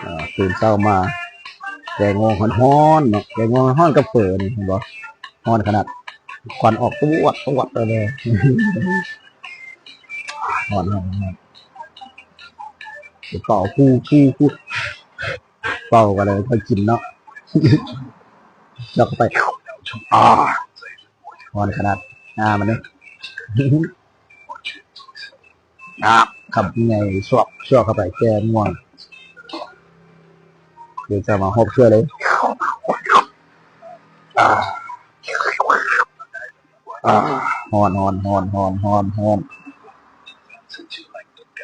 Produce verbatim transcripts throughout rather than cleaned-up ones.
อ่า ตื่นเช้ามา แกงง่วงฮ้อนๆเนาะ แกงง่วงฮ้อนกับเฝอนี่ เห็นบ่ ฮ้อนขนาด ควันออกตวดตวดเลย ฮ้อนฮ้อนฮ้อน เป่า ฟู่ ฟู่ ฟู่ เป่ากันเลย ค่อยกินเนาะ เจาะเข้าไป อ่า ฮ้อนขนาด อ่า มันนี่ อ่า คำใหญ่ ซวก ซวกเข้าไป แกงง่วง เดี๋ยวจะมาฮบเพื่อเลย อ่า อ่า ฮ้อนฮ้อนฮ้อนฮ้อนฮ้อนฮ้อน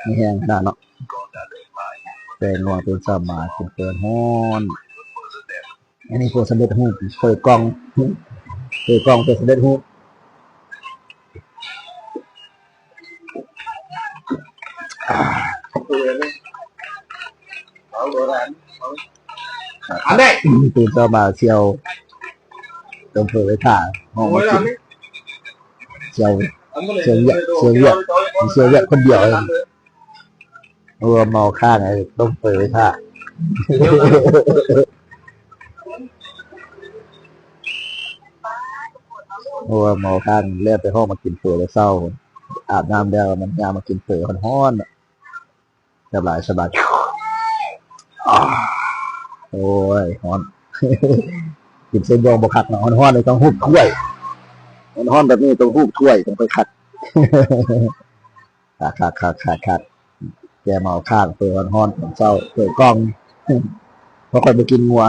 มีแฮงขนาดเนาะ แกงง่วงตื่นเช้ามากินเฝอฮ้อน อันนี้เฝอสำเร็จรูป เฝอกล่อง เฝอกล่อง เฝอสำเร็จรูป อ่า อันนี้ ตื่นเช้ามาเสี่ยว ต้มเฝอไว้ถ่า ห้องมากิน เสี่ยว เสี่ยวเวียด เสี่ยวเวียด เสี่ยวเวียดคนเดียวเอง เออ เมาค้างไอ้ต้มเฝอไว้ถ่า เออ เมาค้าง แล่นไปห้องมากินเฝอแต่เช้า อาบน้ำแล้ว มันยามมากินเฝอฮ้อนๆน่ะ สบาย สบาย อ่า โอ้ย ฮ้อน กินเส้นดองบ่คักเนาะ ฮ้อนๆเลยต้องฮูบถ้วย ฮ้อนๆแบบนี้ต้องฮูบถ้วย ต้องไปคัก คัก คัก คัก คัก คัก แกเมาค้าง เฝอฮ้อนๆตอนเช้า เฝอกล่อง เพราะข้อยบ่กินงัว